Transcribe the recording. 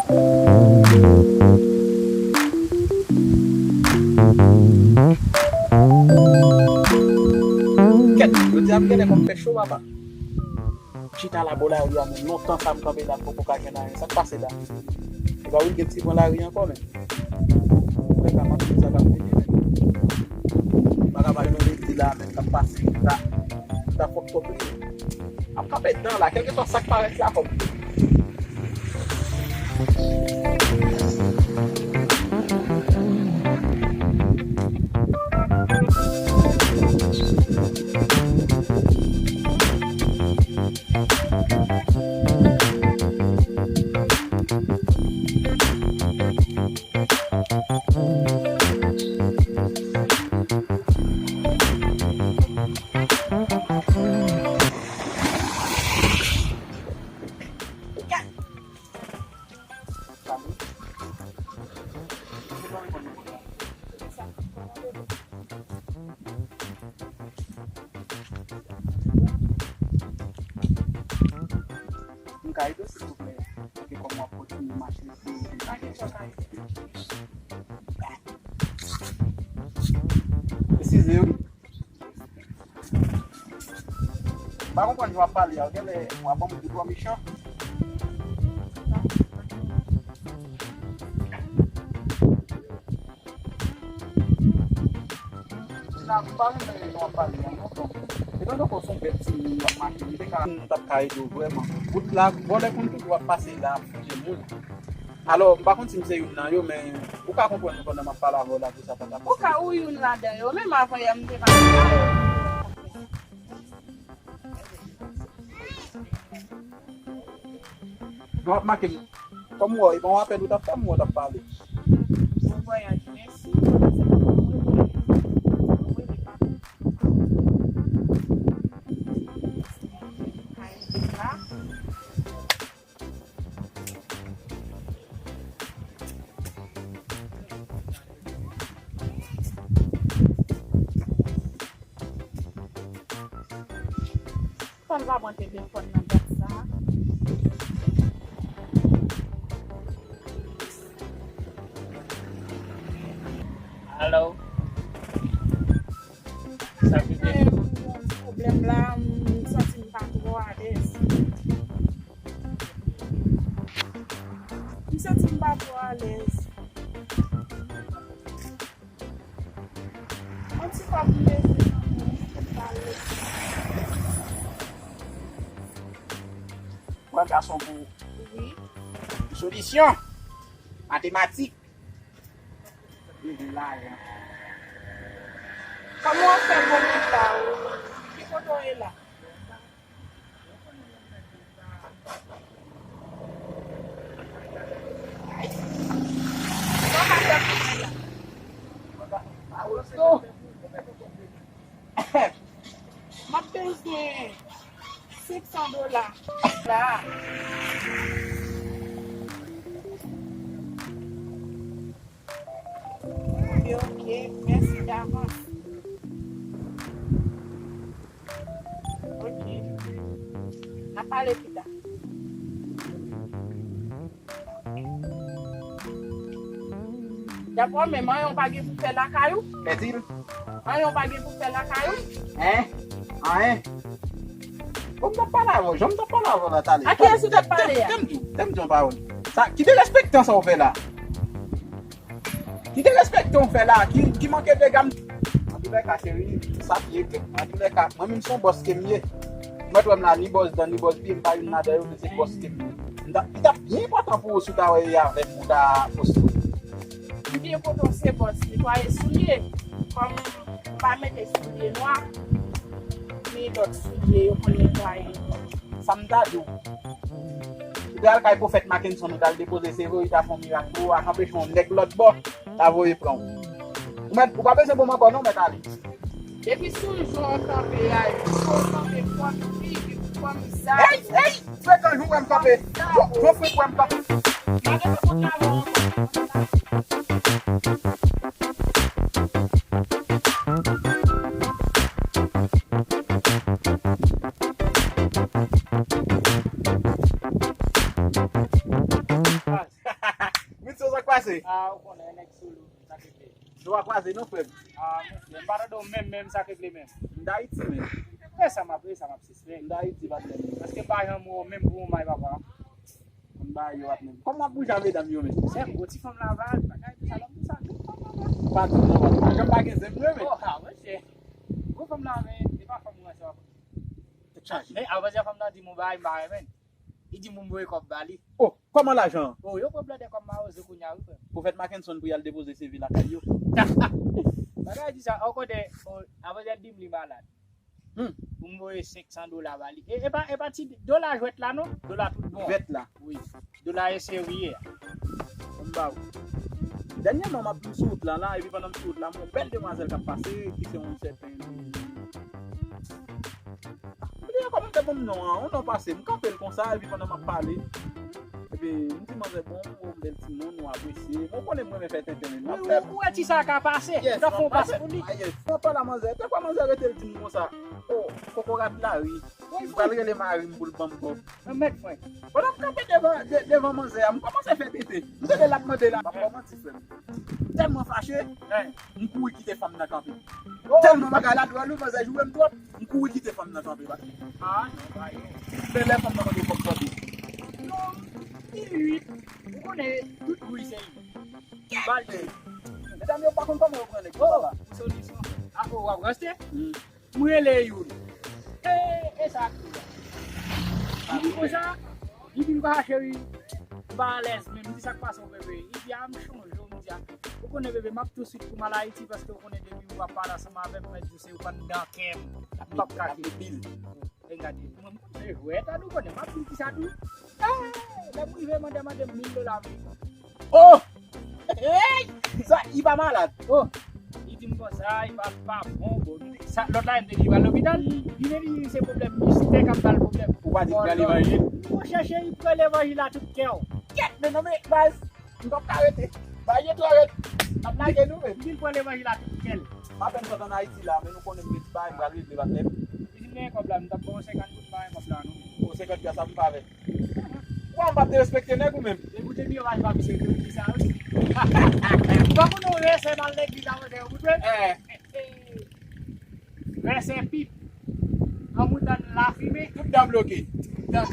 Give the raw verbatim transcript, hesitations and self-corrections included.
Kèt, jodi a m genlè kòm fè cho, papa. M chita la bò lari a, men lontan sa m kanpe la, m poko ka jwenn anyen. Sa k pase la? Ou pa wè gen ti van lari ankò, men. Frè, sa m ap di sa k ap vini, men. M pa ka pale nan ledi la, men k ap pase, ta, ta fòk kòplike. M ap kanpe dan la, kèlkeswa sa k parèt la kòm. M ka ede w, silvouplè? Paske kòm w ap kontinye mache, se pa kesyon ka ede. Eskize, wi. M pa konprann jan w ap pale a. Ou genlè w ap ban m kou twò mechan. Tina, m pa renmen jan w ap pale a, non, tonton. E tonton, kò se yon bèt timoun w ap mache, li te ka, m t ap ka ede w vrèman. Wout la, vòlè konn toujou ap pase la, ap fouye moun. Alò, m pa konn si m se youn nan yo, men ou ka konprann mwen pandan m ap pale avè w la, pou sa pa ta pase. Ou ka ou youn ladan yo, menm avan yè m te pale avè w. Bon, w ap make m. Kòm w wè, e pa yon apèl ou t ap fè m, ou t ap pale. Bon vwayaj, mèsi. Fò l pa pran telefòn nan dat sa a. Alo? Sa ki gen? Pwoblèm la, m santi m pa twò alèz. M santi m pa twò alèz. Yon ti kòb m bezwen nan men m pou m pale. Pran gason pou ou. Wi. Solisyon. Matematik. Bezwen lajan. Kòman w ap fè bon pita ou? Ki kote w ye la? M ap bezwen senk san dola la. Ok, ok. Mèsi davans. Ok. N a pale pita. Dapre w menm, anyen w pa gen pou fè lakay ou? Pèdi l. Anyen w pa gen pou fè lakay ou? Hein? Anyen? Bon, m t ap pale avè w. Jan m t ap pale avè w la talè. A kiyès ou t ap pale a? Tande m di w, tande m di w yon pawòl. Sa, ki derespektan sa w fè la? Ki derespektan w fè la? Ki, ki manke de gam? Antoulèka, cheri, sa byen klè. Antoulèka, mwen menm se yon bòs ke m ye. Ou mèt wè m la, ni bòs dan, ni bòs pye, m pa youn ladan yo, men se bòs ke m ye. M t ap, li t ap byen enpòtan pou ou si w ta wè e avè m ou ta poste. M byen kontan w se bòs, netwaye soulye. Kòm m pa mete soulye nwa, ni lòt soulye yo konn netwaye. Sa m ta di w. Ou te al kay pwofèt Mackenson, ou t al depoze seve, li ta fè yon mirak pou ou, ak anpeche yon nèg lòt bò ta voye pran w. Ou mèt, ou pa bezwen bon ankò non, mèt ale. Depi sou jan w kanpe a, fò w kanpe pwòp figi, pwòp zam. Hey, hey! Frekan, jou wè m kanpe. Jou, jou frekan wè m kanpe. Madan, pa konn travay ankò. Pase. Ah, ou konnen, nèg sou lou, sa k regle. Nou pa kwaze non, frè m. Ah, monchè, m pa tande w menm, menm, sa k regle menm. M t Ayiti, menm. E sa m ap, e sa m ap sispèk. M t Ayiti, patnè m. Paske m pa janm wè w menm pou yon may, papa. M ba yo, patnè m. Kòman w ap bouje a medam yo, menm? Sè m, gwo ti fanm la, va, bagay, tout sa, lòm, tout sa, tout fanm la, va. Pa di non, patnè. Jan m pa gen zen, mwen, menm. Oh, ah, monchè. Gwo fanm la, men, e pa fanm ou wè sa. Tèt chaje. Men, avan, fanm nan di m yon bagay, m pa renmen. Li di m pou m voye kòb ba li. Oh, kòman lajan an? Oh, yo pran blòdè kòb mawozo kounye a, wi, frè m. Pwofèt Mackenson pou y al depoze C V lakay yo. Bagay di sa, ou konnen, oh, avan, l di m li malad. Hmm. Pou m voye senk san dola ba li. E, e pa, e pa ti dola jwèt la, non? Dola tout bon. Jwèt la. Wi. Dola e serye a. Ban m ba ou. Dènyèman, m ap vin sou wout la, la, epi pandan m sou wout la, m wè yon bèl demwazèl k ap pase, ki se yon sèten. Li gen kòmantè ban m non an, yon non pase. M kanpe l konsa, epi pandan m ap pale, epi m di manzè, bon, ou yon bèl timoun, ou apresye. Bon, konnen mwen renmen fè tenten, men m ap fè. Ou wè ti sa ka pase. Yes, m ap fè yon pas pou li. Ah, yes. Mwen pale a manzè, te kwè manzè rete l di m konsa. Oh, kokorat la, wi. M pral rele mari m pou l ban m kòb. Mèt fwen. Pandan m kanpe devan, de-, devan manzè a, m kòmanse fè tenten. M tande l ap mande la. M ap fè w manti, frè m. Tèlman fache, m kouri kite fanm nan kanpe. Tèlman bagay la dwòl, wi, manzè joure m twòp, m kouri kite fanm nan kanpe, ba. Ah, non, ba yo. Men lè fanm nan mande kòb kanpe. Non, li wi. Ou konnen, tout bri se li. Ba l de. Medam yo pa konn kòman yo pran nèg yo, papa. Pou solisyon. Ah, oh, w ap ranse? M rele youn. E, e sa tou. Li di konsa, li di m pa cheri, m pa alèz menm, m di sa k pase w bebe. Li di a m chonje w, m di a. Ou konnen bebe, m ap touswit pou m al Ayiti paske ou konnen depi ou ap pale ansanm avè m, mèt di w se ou anndan kè m. M p ap kache. Bil. E gade, mwen m konn se jwèt, a nou konnen, m ap di kisa tou. Eh, lè m rive, mande, mande m mil dola vre. Oh! Hey! Sa, li pa malad. Oh! Li di m konsa, li pa, pa bon, bon. Sa, lòt la, li te di li pral lopital. Li vin di se pwoblèm mistè k ap ba l pwoblèm. Ou pa di l pral levanjil? Monchè cheri, pran levanjil a tout kè w. Kèt, men non, men, baz, m p ap ka rete. Ba, ye twò rèd. N ap lage nou, men. Li di l pran levanjil a tout kè l. M apèn sot ann Ayiti la, men nou konnen m gen ti bagay m pral regle, patnè m. Si m te gen kòb la, m t ap ba w senkant goud, m pa gen kòb la, non. O, senkant goud sa m pa avè. Wa, m p ap derespekte nèg ou menm. Depi w te miray pa misye tou, di sa, wi. Ou pa konn yon rensè m al legliz avanjè yo, ou twe? Eh. Rensè pip. An moutann lafimen. Tout dan bloke. Tout dan.